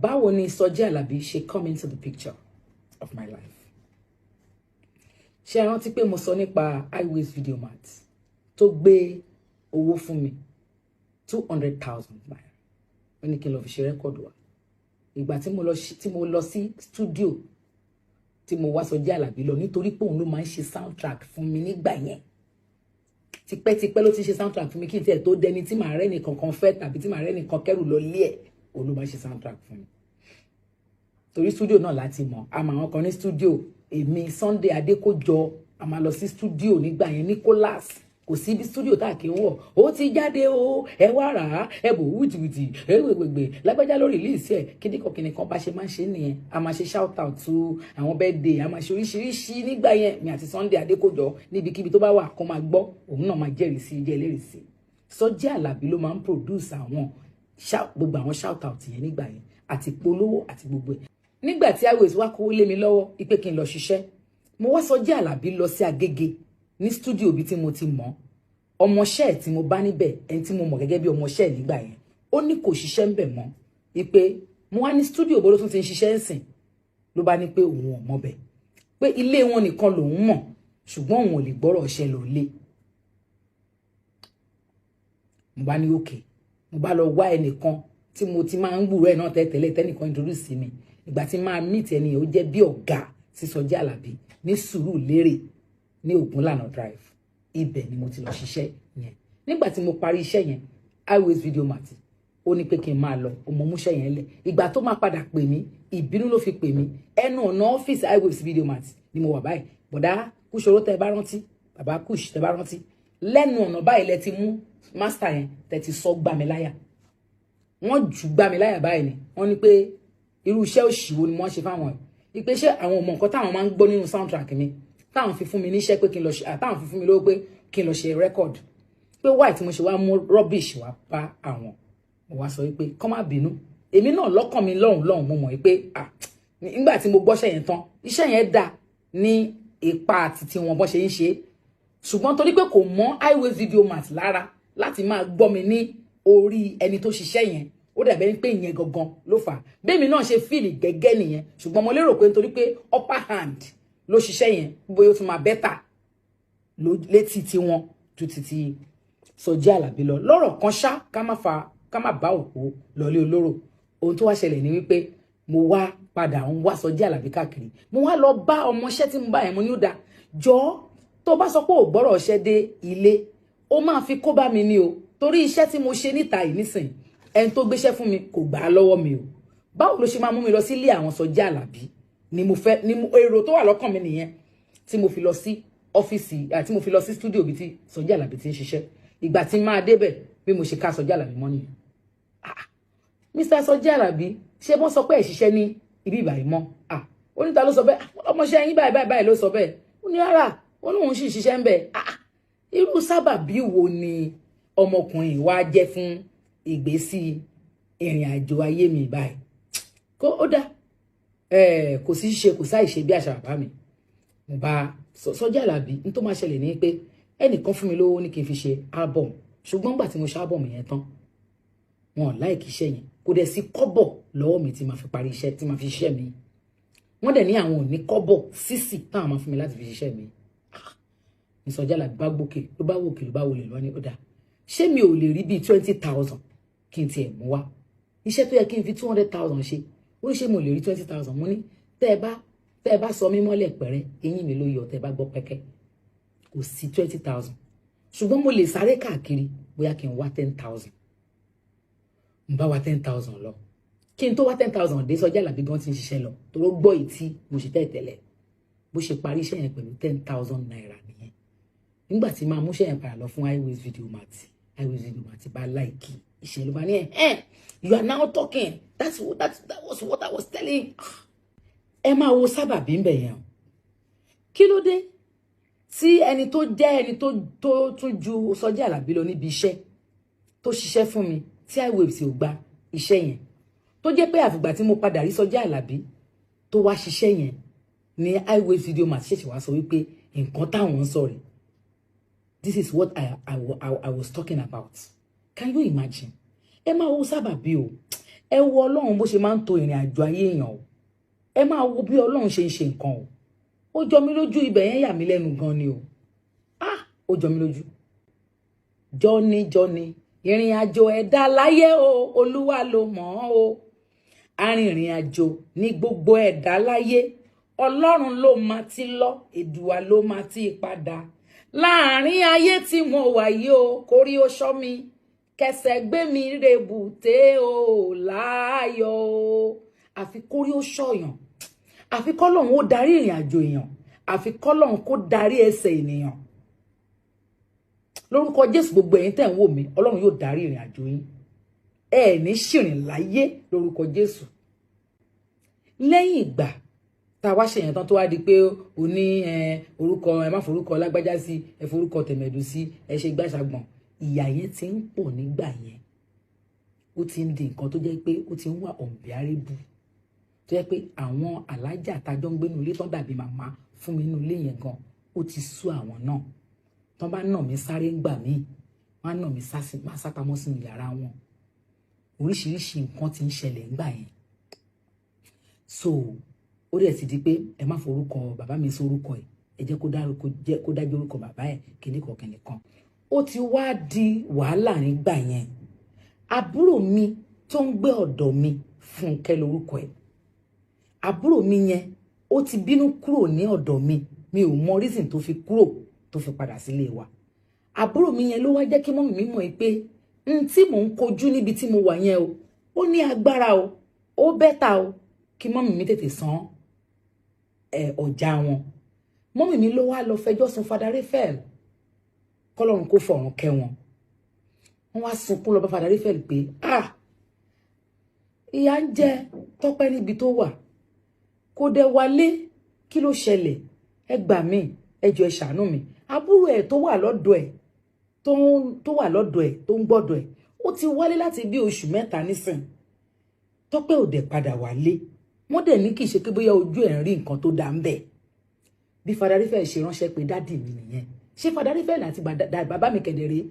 Báwo ni Sọjí Àlàbí ṣe come into the picture of my life? Ṣé ẹ rántí pé mo sọ nípa Highways Video Mart tó gbé owó fún mi, ₦200,000? Ó ní kí n lọ fi ṣe record wa. Ìgbà tí mo lọ sí studio tí mo wá Sọjí Àlàbí lọ, nítorí pé òun ló máa ń ṣe soundtrack fún mi nígbà yẹn. Tipẹ́tipẹ́ ló ti ṣe soundtrack fún mi kí n tiẹ̀ tó dẹni tí màá rẹ́ nìkan kan fẹ́ tàbí tí màá rẹ́ nìkan kẹ́rù lọ lé ẹ̀. Òun ló máa ń ṣe soundtrack fún mi, torí studio náà láti mọ̀. Àmọ́ àwọn kan ní studio, èmi, Sunday Adékòjọ, a máa lọ sí studio nígbà yẹn. Nicholas, kò sí ibi studio tá a kì í wọ̀. Ó ti jáde o, ẹ wá rà á, ẹ bò wìtìwìtì, ẹ wègbègbè lágbájá lórí release ẹ, kíníkan kíníkan. Bá ṣe máa ń ṣe nìyẹn. A máa ṣe shout out to àwọn birthday, a máa ṣe oríṣiríṣi nígbà yẹn, mi àti Sunday Adékòjọ. Níbikíbi tó bá wà, kó máa gbọ́, òun náà máa jẹ́rìí sí, jẹ́ ẹlẹ́rìí sí. Sọjí Àlàbí ló máa ń produce àwọn gbogbo àwọn shout out yẹn nígbà yẹn, àti polówó àti gbogbo ẹ̀. Nígbà tí Highways wá kówó lé mi lọ́wọ́ ipe kí n lọ ṣiṣẹ́, mo wá Sọjí Àlàbí lọ sí Agége ní studio bí tí mo ti mọ̀. Ọmọọṣẹ́ ẹ̀ tí mo bá níbẹ̀, ẹni tí mo mọ̀ gẹ́gẹ́ bí ọmọọṣẹ́ ẹ̀ nígbà yẹn, ó ní kò ṣiṣẹ́ ńbẹ̀ mọ́. Ipe mo wá ní studio bó ló tún ti ń ṣiṣẹ́ ń sìn? Ló bá ní pé òun ò mọ̀ bẹ̀, pé ilé wọn nìkan lòun mọ̀, ṣùgbọ́n òun ò lè gbọ́rọ̀ ọṣẹ́ lọ lé. Mo bá ní òkè. Mo bá lọ wá ẹnìkan tí mo ti máa ń gbúrò ẹ̀ náà tẹ́tẹ́lẹ̀, tẹ́nìkan introduce mi. Ìgbà tí máa meet ẹni yẹn, ó jẹ́ bí ọ̀gá sí Sọjí Àlàbí ní Sùúrùlérè ní Ògúnlànà Drive. Ibẹ̀ ni mo ti lọ ṣiṣẹ́ yẹn. Nígbà tí mo parí iṣẹ́ yẹn, Highways Video Mart ó ní pé kí n máa lọ, ọmọ múṣẹ́ yẹn lẹ̀. Ìgbà tó máa padà pè mí, ìbínú ló fi pè mí. Ẹnu ọ̀nà ọ́fíìsì Highways Video Mart ni mo wà báyìí. Bọ̀dá Kúṣọrọ́, tẹ́ bá rántí, bàbá Kúṣ, tẹ́ bá rántí, lẹ́nu ọ̀nà báyìí lẹ ti mú master yẹn, tẹ́ ti sọ gbà mí láyà. Wọ́n jù gbà mí láyà báyìí ni. Wọ́n ní pé irú iṣẹ́ òṣì wo ni wọ́n ṣe fáwọn ẹ̀, ìpè ṣé àwọn ọmọ nǹkan táwọn máa ń gbọ́ nínú soundtrack mi, táwọn fi fún mi níṣẹ́ pé kí n lọ ṣe, táwọn fi fún mi lówó pé kí n lọ ṣe record, pé why tí mo ṣe wá mú rubbish wá bá àwọn. Mo wá sọ wípé kọ́ má bínú. Èmi náà lọ́kàn mi lọ́hùn lọ́hùn, mo mọ̀ wípé, ah, nígbà tí mo gbọ́ṣẹ́ yẹn tán, iṣẹ́ yẹn dà ní ipa títí wọn bọ́ ṣe ń ṣe, ṣùgbọ́n torí pé kò mọ́ Highways Video Mart lára láti máa gbọ́ mi ní orí ẹni tó ṣiṣẹ́ yẹn, ó dàbẹ́ ní pé ìyẹn gangan ló fà á. Bẹ́ẹ̀mi náà ṣe feel gẹ́gẹ́ nìyẹn. Ṣùgbọ́n mo lérò pé nítorí pé upper hand ló ṣiṣẹ́ yẹn, bóyá ó tún máa better létí tiwọn ju títí Sọjí Àlàbí lọ. Lọ́rọ̀ kan ṣá, ká má fa ká má bá òkú lọlé olóró. Ohun tó wá ṣẹlẹ̀ ni wípé mo wá padà ń wá Sọjí Àlàbí káàkiri. Mo wá lọ bá ọmọọṣẹ́ tí mo bá yẹn. Mo ní ó dáa, jọ, tó bá sọ pé ò gbọ́rọ̀ ọṣẹ́ dé ilé, ó máa fi kó bá mi ní o, torí iṣẹ́ tí mo ṣe níta yìí nísìn, ẹni tó gbéṣẹ́ fún mi kò gbà á lọ́wọ́ mi o. Báwo ló ṣe máa mú mi lọ sílé àwọn Sọjí Àlàbí? Ni mo fẹ́ ni èrò tó wà lọ́kàn mi nìyẹn tí mo fi lọ sí ọ́fíìsì àti mo fi lọ sí studio bí tí Sọjí Àlàbí ti ń ṣiṣẹ́. Ìgbà tí máa débẹ̀, bí mo ṣe ká Sọjí Àlàbí mọ́ nìyẹn. Ah, Mr. Sọjí Àlàbí, ṣé wọ́n sọ pé ẹ̀ ṣiṣẹ́ ní ibi ìbàyìí mọ́? Ah, ó ní ta ló sọ bẹ́ẹ̀? Ọmọọṣẹ́ yín báyìí báyìí báyìí ló sọ bẹ́ẹ̀. Ó ní rárá, ó ní òun sì ṣiṣẹ́ ń bẹ̀. Ah, irú sábàbí wo ni ọmọkùnrin wa jẹ́ fún ìgbésí ìrìn àjò ayé mi báyìí? Kó ó dá, kò sí ṣe kò sáì ṣe bí àṣà bàbá mi. Mo bá Sọjí Àlàbí, ní tó máa ṣẹlẹ̀ ní pé ẹnìkan fún mi lówó ní kí n fi ṣe album, ṣùgbọ́n gbà tí mo ṣe album yẹn tán, wọn ò like iṣẹ́ yẹn. Kò dẹ̀ sí kọ́bọ̀ lọ́wọ́ mi tí màá fi parí iṣẹ́, tí màá fi ṣiṣẹ́ mi. Wọ́n dẹ̀ ní àwọn ò ní kọ́bọ̀ sísì táwọn máa fún mi láti fi ṣiṣẹ́ mi. Ní Sọjí Àlàbí bá gbókè, ló bá wòkè, ló bá wọlé lọ ní ó dáa, ṣé mi ò lè rí bíi 20,000 kí n tiẹ̀ mú wá? Iṣẹ́ tó yẹ kí n fi 200,000 ṣe, ó ní ṣé mo lè rí 20,000? Mo ní tẹ́ ẹ bá sọ mí mọ́lẹ̀ pẹ̀rẹ́, eyín mi ló yọ. Tẹ́ ẹ bá gbọ́ pẹ́kẹ́, kò sí 20,000, ṣùgbọ́n mo lè sáré káàkiri, bóyá kí n wá 10,000. N bá wá 10,000 lọ. Kí n tó wá 10,000 dé, Sọjí Àlàbí gan ti ń ṣiṣẹ́ lọ, tó gbọ́ ìtí mo ṣe tẹ́ tẹ́lẹ̀. Bó ṣe parí iṣẹ́ yẹn pẹ̀lú ₦10,000 nìyẹn. Nígbà tí máa múṣẹ́ yẹn padà lọ fún Highways Video Mart, Highways Video Mart bá like iṣẹ́, ló bá ní ẹ̀, "You are now talking. That was what I was telling." Ẹ máa wo sábàbí ń bẹ̀ yẹn o. Kí ló dé tí ẹni tó jẹ́ ẹni tó tún ju Sọjí Àlàbí lọ níbi iṣẹ́ tó ṣiṣẹ́ fún mi, tí Highways ò gba iṣẹ́ yẹn, tó jẹ́ pé àfìgbà tí mo padà rí Sọjí Àlàbí tó wá ṣiṣẹ́ yẹn ní Highways Video Mart ṣẹ̀ṣẹ̀ wá sọ wípé nǹkan táwọn ń sọ rẹ̀? This is what I was talking about. Can you imagine? Ẹ máa wo sábàbí o. Ẹ wo Ọlọ́run bó ṣe máa ń to ìrìn àjò ayé èèyàn o. Ẹ máa wo bí Ọlọ́run ṣe ń ṣe nǹkan o. Ó jọ mí lójú, ibẹ̀ yẹn yà mí lẹ́nu gan ni o. Ah, ó jọ mí lójú. Jọ́ni jọ́ni ìrìn àjò ẹ̀dá láyé o, Olúwa ló mọ̀ ọ́ o. Arìnrìn àjò ní gbogbo ẹ̀dá láyé, Ọlọ́run ló máa ti lọ, Èdùà ló máa ti padà. Láàrin ayé tí mo wà yìí o, kórí ó ṣọ́ mi, kẹsẹ̀ gbé mi rèbùté o láàyò o. Àfi kórí ó ṣọ̀yàn, àfi kọ́lọ́run ó darí ìrìn àjò èèyàn, àfi kọ́lọ́run kó darí ẹsẹ̀ ènìyàn. Lórúkọ Jésù, gbogbo ẹ̀yin tẹ́ ń wò mí, Ọlọ́run yóò darí ìrìn àjò yín. Ẹ ní ṣìrìn láyé lórúkọ Jésù. Lẹ́yìn ìgbà tá a wá ṣe yẹn tán, tó wá di pé o ní orúkọ, ẹ má forúkọ lágbájá sí, ẹ forúkọ tẹ̀mẹ̀dù sí, ẹ ṣe gbàṣàgbọ̀n. Ìyà yẹn ti ń pọ̀ nígbà yẹn. Ó ti ń di nǹkan tó jẹ́ pé ó ti ń wà unbearable, tó jẹ́ pé àwọn alájà àtàjọ ń gbénu ilé tán dàbí màmá fún mi nínú ilé yẹn gan, ó ti sú àwọn náà. Tán bá nà mí sáré ń gbà míì, wọ́n á nà mí máa sápamọ́ sínú yàrá wọn. Oríṣiríṣi nǹkan ti ń ṣẹlẹ̀ ńgbà yẹn. So ó dẹ̀ ti di pé ẹ má forúkọ bàbá mi sórúkọ ẹ̀, ẹ jẹ́ kó dájú orúkọ bàbá ẹ̀ kìnnìkan kìnnìkan. Ó ti wá di wàhálà nígbà yẹn. Àbúrò mi tó ń gbé ọ̀dọ̀ mi, Fúnkẹ́ lórúkọ ẹ̀, àbúrò mi yẹn, ó ti bínú kúrò ní ọ̀dọ̀ mi. Mi ò mọ reason tó fi kúrò, tó fi padà sílé wa. Àbúrò mi yẹn ló wá jẹ́ kí mummy mi mọ̀ pé n tí mò ń kojú níbi tí mo wà yẹn o, ó ní agbára o, ó better o kí mummy mi tètè san ẹ ọjà wọn. Mummy mi ló wá lọ fẹjọ́ sùn Father Raphael, kọ́lọ́run kó fọ̀run kẹ́ wọn. Wọ́n wá sunkún lọ bá Father Raphael pé, ah, ìyà ń jẹ Tọ́pẹ́ níbi tó wà, kò dẹ̀ wálé, kí ló ṣẹlẹ̀? Ẹ gbà mí, ẹ jọ̀ọ́, ẹ ṣàánú mi. Àbúrò ẹ̀ tó wà lọ́dọ̀ ẹ̀, tó wà lọ́dọ̀ ẹ̀, tó ń gbọ́dọ̀ ẹ̀, ó ti wálé láti bí oṣù 3 nísìn. Tọ́pẹ́ ò dẹ̀ padà wálé. Wọ́n dẹ̀ ní kì í ṣe pé bóyá ojú ẹ̀ ń rí nǹkan tó dáa ń bẹ̀. Bí Father Raphael ṣe ránṣẹ́ pé daddy mi nìyẹn. Ṣé Father Raphael àti bàbá mi kẹ̀dẹ̀rẹ́,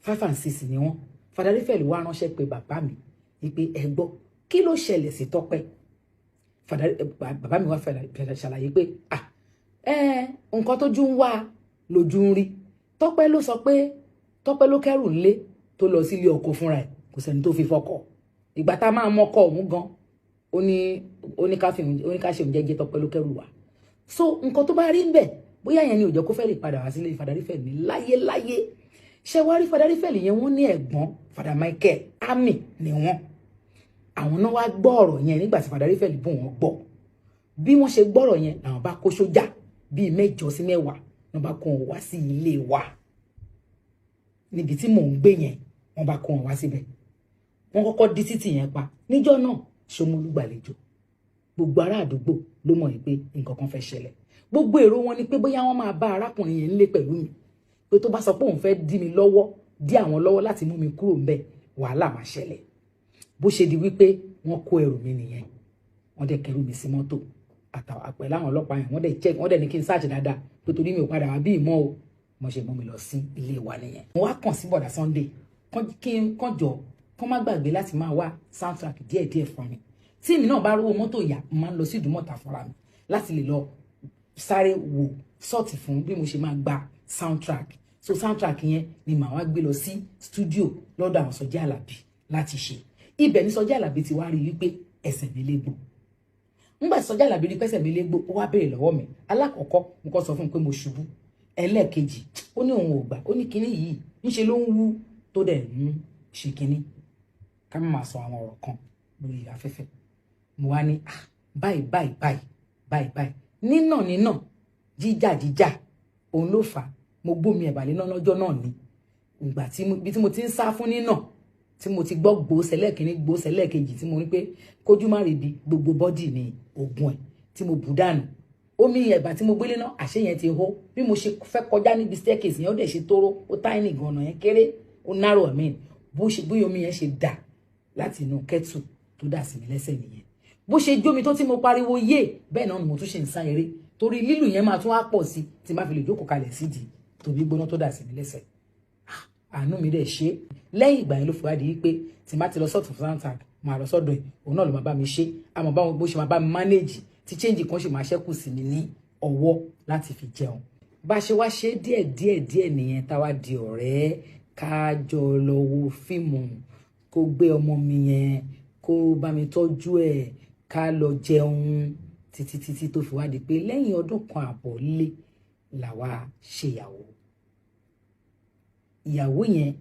five and six ni wọ́n. Father Raphael wá ránṣẹ́ pé bàbá mi wípé, ẹ gbọ́, kí ló ṣẹlẹ̀ sí Tọ́pẹ́? Bàbá mi wá ṣàlàyé pé, ah, ẹ nǹkan tójú ń wá lójú ń rí. Tọ́pẹ́ ló sọ pé Tọ́pẹ́ ló kẹ́rù ńlé tó lọ sílé ọkọ fúnra ẹ̀, kò sẹ́ni tó fi fọkọ. Ìgbà tá a máa mọ́kọ òun gan, ó ní ká ṣe òun jẹ́jẹ́, Tọ́pẹ́ ló kẹ́rù wá. So nǹkan tó bá rí ń bẹ̀, bóyá yẹn ni ò jẹ́ kó fẹ́ lè padà wá sílé Father Raphael ní láyéláyé. Ṣé wá rí Father Raphael yẹn, wọ́n ní ẹ̀gbọ́n, Father Michael, army ni wọ́n. Àwọn náà wá gbọ́ ọ̀rọ̀ yẹn nígbà tí Father Raphael bùn wọ́n gbọ́. Bí wọ́n ṣe gbọ́rọ̀ yẹn, làwọn bá kó sójà bíi 8 sí 10, wọ́n bá kó wọn wá sí ilé wa níbi tí mò ń gbé yẹn. Wọ́n bá kó wọn wá síbẹ̀, wọ́n kọ́kọ́ dí títì yẹn pa níjọ́ náà. Ṣómólú gbàlejò, gbogbo ará àdúgbò ló mọ̀ pé nǹkan kan fẹ́ ṣẹlẹ̀. Gbogbo èrò wọn ni pé bóyá wọ́n máa bá arákùnrin yẹn ńlé pẹ̀lú mi, pé tó bá sọ pé òun fẹ́ dí mi lọ́wọ́, dí àwọn lọ́wọ́ láti mú mi kúrò ńbẹ̀, wàhálà máa ṣẹlẹ̀. Bó ṣe di wípé wọ́n kó ẹrù mi nìyẹn. Wọ́n dẹ̀ kẹrù mi sí mọ́tò àpẹẹrẹ àwọn ọlọ́pàá yẹn. Wọ́n dẹ̀ check, wọ́n dẹ̀ ní kí n search dáadáa pé torí mi ò padà wá bí ìmọ̀ o. Mo ṣe mú mi lọ sí ilé wa nìyẹn. Mo wá kàn sí bọ̀dà Sunday kí n kàn jọ kán má gbàgbé láti máa wá soundtrack díẹ̀díẹ̀ fún mi. Tí èmi náà bá rówó mọ́tò yá, mo máa ń lọ sí Ìdúmọ̀tà fúnra mi láti lè lọ sáré wò sọ́ọ̀tì fún bí mo ṣe máa gba soundtrack. So soundtrack yẹn ni màá wá gbé lọ sí studio lọ́dọ̀ àwọn Sọjí Àlàbí láti ṣe. Ibẹ̀ ní Sọjí Àlàbí ti wá rí wípé ẹsẹ̀ mi légbò. Ńgbà tí Sọjí Àlàbí rí pẹ́sẹ̀ mi légbò, ó wá béèrè lọ́wọ́ mi. Alákọ̀ọ́kọ́, mo kọ́ sọ fún un pé mo ṣubú. Ẹlẹ́ẹ̀kejì, ó ní òun ò gbà, ó ní kinní yìí ńṣe ló ń wú tó dẹ̀ ń ṣe kinní, ká má máa sọ àwọn ọ̀rọ̀ kan lórí afẹ́fẹ́. Mo wá ní, ah, báyìí báyìí báyìí báyìí báyìí, nínà nínà, jíjà jíjà, òun ló fà á. Mo gbómi ẹ̀bà lé náà lọ́jọ́ náà ni. Ìgbà tí bí tí mo ti ń sá fún nínà, tí mo ti gbọ́ gbòósẹ̀ lẹ́ẹ̀kínní, gbòósẹ̀ lẹ́ẹ̀kejì, tí mo rí pé kójú má rí bi gbogbo body ní ogun ẹ̀, tí mo bù dànù omi ẹ̀bà tí mo gbélé náà, àṣé yẹn ti hó. Bí mo ṣe fẹ́ kọjá níbi staircase yẹn, ó dẹ̀ ṣe tóró, ó tiny gan-an, yẹn kéré, ó narrow. I mean, bó ṣe bóyá omi yẹn ṣe dà láti inú kettle tó dà sí mi lẹ́sẹ̀ nìyẹn. Bó ṣe jómi tó tí mo pariwo yé, bẹ́ẹ̀ náà ni mo tún ṣe ń sá eré, torí lílù yẹn máa tún wá pọ̀ sí tí má fi lè jókòó kalẹ̀ sídìí tòbí gbóná tó dà sí mi lẹ́sẹ̀. Àánú mi dẹ̀ ṣe. Lẹ́yìn ìgbà yẹn ló fi wá di wípé tí má ti lọ sọ́ọ̀tún soundtrack, Máa lọ sọ́dọ̀ ẹ̀, òun náà ló máa bá mi ṣe. Àmọ́ báwọn bó ṣe máa bá mi manage tí change kan ṣe máa ṣẹ́kù sí mi ní ọwọ́ láti fi jẹun. Bá ṣe wá ṣe díẹ̀ díẹ̀ díẹ̀ nìyẹn, táwa di ọ̀rẹ́, ká jọ lọ wo fíìmù, kó gbé ọmọ mi yẹn, kó bá mi tọ́jú ẹ̀, ká lọ jẹun, títí títí tó fi wá di pé lẹ́yìn ọdún 1.5 lé làwa ṣèyàwó. Ìyàwó yẹn,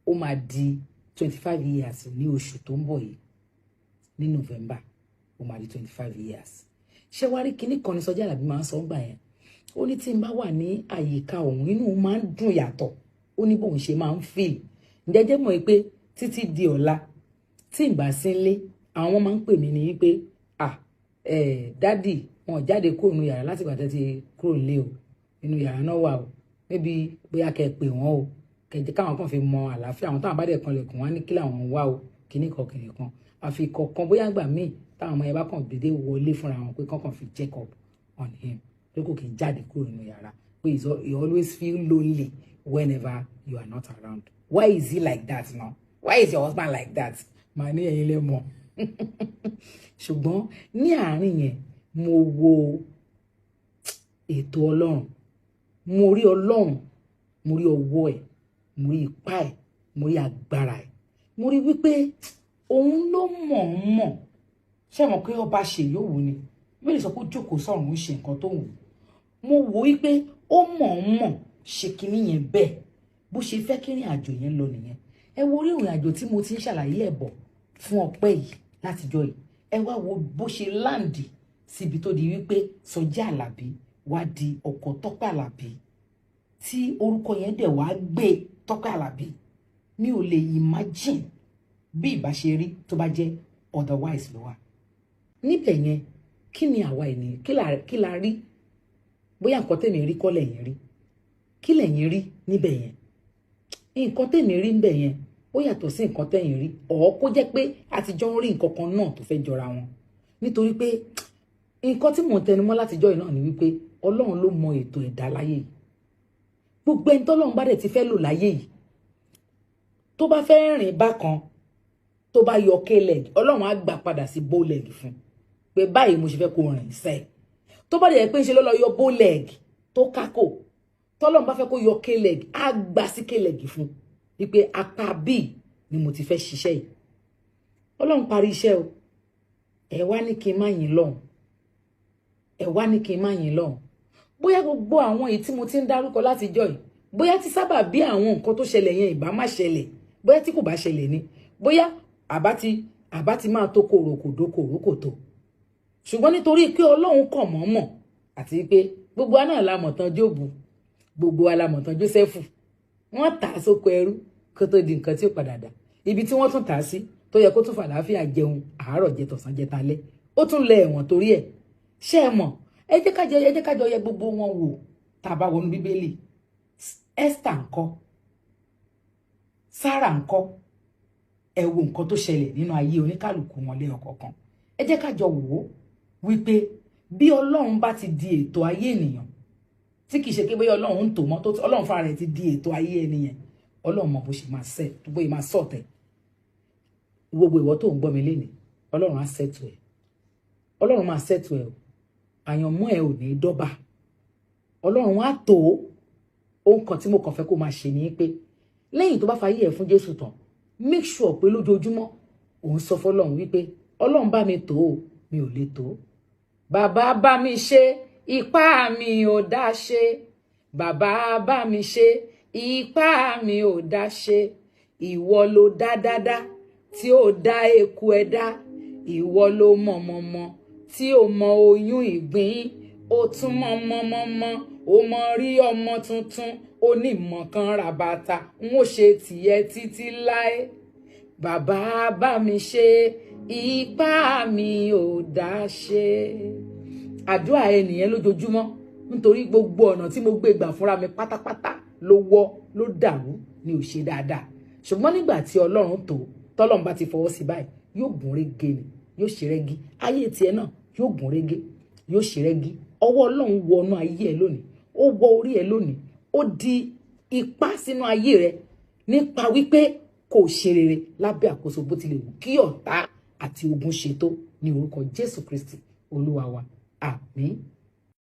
ó máa di 25 years ní oṣù tó ń bọ̀ yìí. Ní November, ó máa di 25 years. Ṣé wàá rí kinní kan ní Sọjí Àlàbí máa ń sọ ńgbà yẹn? Ó ní tí n bá wà ní àyíká òun, inú òun máa ń dùn yàtọ̀. Ó ní bóun ṣe máa ń feel. Ǹjẹ́ jẹ́ mọ̀ pé títí di ọ̀la, tí n bá sí nlé, àwọn máa ń pè mí ní wípé, "Ah, daddy, wọn jáde kúrò nínú yàrá láti ìgbà tẹ́ ti kúrò nílé o. Inú yàrá náà wà o. Níbi bóyá kẹ́ ẹ pè wọ́n o, kẹjẹ káwọn kàn fi mọ àlàáfíà àwọn." Táwọn bá dẹ̀ kanlẹ̀kùn, wọn á ní kí làwọn ń wá o, kíní kan kíní kan. Àfi kọ̀ọ̀kan bóyá gbà míì táwọn ọmọ yẹn bá kàn dédé wọlé fúnra wọn pé kọ́kàn fi check up on him, pé kò kì í jáde kúrò nínú yàrá, pé he always feel lonely whenever you are not around. "Why is he like that now? Why is your husband like that?" Màá ní ẹ̀yin lẹ mọ̀. Ṣùgbọ́n ní àárín yẹn, mo wo ètò Ọlọ́run, mo rí Ọlọ́run, mo rí ọwọ́ ẹ̀, mo rí ipá ẹ̀, mo rí agbára ẹ̀. Mo rí wípé òun ló mọ̀ ọ́n mọ̀. Ṣé mọ̀ pé ọba ṣe yóò wù ni? Bíbélì sọ pé ó jókòó sọ̀run, ń ṣe nǹkan tó wù. Mo wò wípé ó mọ̀ ọ́n mọ̀ ṣe kinní yẹn bẹ́ẹ̀. Bó ṣe fẹ́ kí ìrìn àjò yẹn lọ nìyẹn. Ẹ wo orí ìrìn àjò tí mo ti ń ṣàlàyé ẹ̀ bọ̀ fún ọpẹ́ yìí látijọ́ yìí. Ẹ wá wo bó ṣe land síbi tó di wípé Sọjí Àlàbí wá di ọkọ Tọ́pẹ́ Àlàbí, tí orúkọ yẹn dẹ̀ wá gbé Tọ́pẹ́ Àlàbí. Mi ò lè imagine bí ìbá ṣe rí tó bá jẹ́ otherwise ló wà níbẹ̀ yẹn. Kí ni àwa ènìyàn, kí la rí? Bóyá nǹkan tèmi rí kọ́ lẹ̀yin rí. Kí lẹ̀yin rí níbẹ̀ yẹn? Nǹkan tèmi rí níbẹ̀ yẹn, ó yàtọ̀ sí nǹkan tẹ̀yin rí, ọ̀ kó jẹ́ pé àtijọ́ ń rí nǹkan kan náà tó fẹ́ jọra wọn. Nítorí pé nǹkan tí mò ń tẹnumọ́ látijọ́ yìí náà ni wípé Ọlọ́run ló mọ ètò ẹ̀dá láyé yìí. Gbogbo ẹni tọ́lọ́run bá dẹ̀ ti fẹ́ lò láyé yìí, tó bá fẹ́ rìn bákan, tó bá yọ k-leg, Ọlọ́run á gbà padà sí bow leg fún pé báyìí mo ṣe fẹ́ kó rìn sẹ́ẹ̀. Tó bá dẹ̀ pé ń ṣe ló lọ yọ bow leg tó kákò, tọ́lọ́run bá fẹ́ kó yọ k-leg, á gbà sí k-leg fún wípé apá bíi ni mo ti fẹ́ ṣiṣẹ́ yìí. Ọlọ́run parí iṣẹ́ o. Ẹ wá ní kí n má yìn lọ́hùn, ẹ wá ní kí n má yìn lọ́hùn. Bóyá gbogbo àwọn èyí tí mo ti ń dárúkọ látijọ́ yìí, bóyá tí sábà bí àwọn nǹkan tó ṣẹlẹ̀ yẹn ìbá má ṣẹlẹ̀, bóyá tí kò bá ṣẹlẹ̀ ni, bóyá àbá ti máa tó kòròkòdó kòrókòtò. Ṣùgbọ́n nítorí pé Ọlọ́run kàn mọ́mọ́, àti pé gbogbo wa náà la mọ̀ tán Jóòbù, gbogbo wa la mọ̀ tán Jósẹ́fù. Wọ́n tà á sóko ẹrú kó tó di nǹkan tí ó padà dà. Ibi tí wọ́n tún tà á sí, tó yẹ kó tún fàlàáfíà jẹun àárọ̀, jẹ tọ̀sán, jẹ talẹ́, ó tún lẹ ẹ̀wọ̀n torí ẹ̀. Ṣé ẹ mọ̀? Ẹ jẹ́ ká jọ yẹ gbogbo wọn wò. Tá a bá wọnú Bíbélì, Esther ńkọ́? Sarah ńkọ́? Ẹ wo nǹkan tó ṣẹlẹ̀ nínú ayé oníkàlùkù wọn lẹ́yọ kọ̀ọ̀kan. Ẹ jẹ́ ká jọ wò ó wípé bí Ọlọ́run bá ti di ètò ayé ènìyàn, tí kìí ṣe pé bóyá Ọlọ́run ń tò mọ́, tó Ọlọ́run fúnra rẹ̀ ti di ètò ayé ẹni yẹn, Ọlọ́run mọ̀ bó ṣe máa ṣe, bóyá máa sọ̀tẹ̀. Gbogbo ìwọ tó ń gbọ́ mi lénìí, Ọlọ́run á ṣètò ẹ̀. Ọlọ́run máa ṣètò ẹ̀ o. Àyànmọ́ ẹ̀ ò ní dọ́bà. Ọlọ́run á tó ohun kan tí mo kàn fẹ́ kó máa ṣe ní pé lẹ́yìn tó bá fayé ẹ̀ fún Jésù tán, make sure pé lójoojúmọ́ òun sọ fọlọ́run wípé, "Ọlọ́run, bá mi tó o, mi ò lè tó. Bàbá, bá mi ṣe, ipá mi ò dá ṣe. Bàbá, bá mi ṣe, ipá mi ò dá ṣe. Ìwọ ló dá dáadáa tí ó dá eku ẹ̀dá. Ìwọ ló mọ̀ mọ̀mọ́ tí ó mọ oyún ìgbín. Ó tún mọ̀ mọ̀ mọ̀ mọ̀, ó mọ rí ọmọ tuntun. Ó ní ìmọ̀ kan ràbàtà. N ó ṣe tìyẹ títí láé. Bàbá, bá mi ṣe, ipá mi ò dá ṣe." Àdúrà ẹnìyẹn lójoojúmọ́, nítorí gbogbo ọ̀nà tí mo gbé gbà fúnra mi pátápátá ló wọ́, ló dàrú, ni ò ṣe dáadáa. Ṣùgbọ́n nígbà tí Ọlọ́run tó, tọ́lọ́run bá ti fọwọ́ sí báyìí, yóò gún régé ni, yóò ṣe rẹ́gí. Ayé tiẹ̀ náà yóò gún régé, yóò ṣe rẹ́gí. Ọwọ́ Ọlọ́run wọnú ayé ẹ lónìí, ó wọ orí ẹ lónìí, ó di ipá sínú ayé rẹ nípa wípé kò ṣe rere lábẹ́ àkóso bó tilẹ̀ wù kí ọ̀tá. àti ogun ṣe tó, ní orúkọ Jésù Kristi Olúwa wa. Àmín.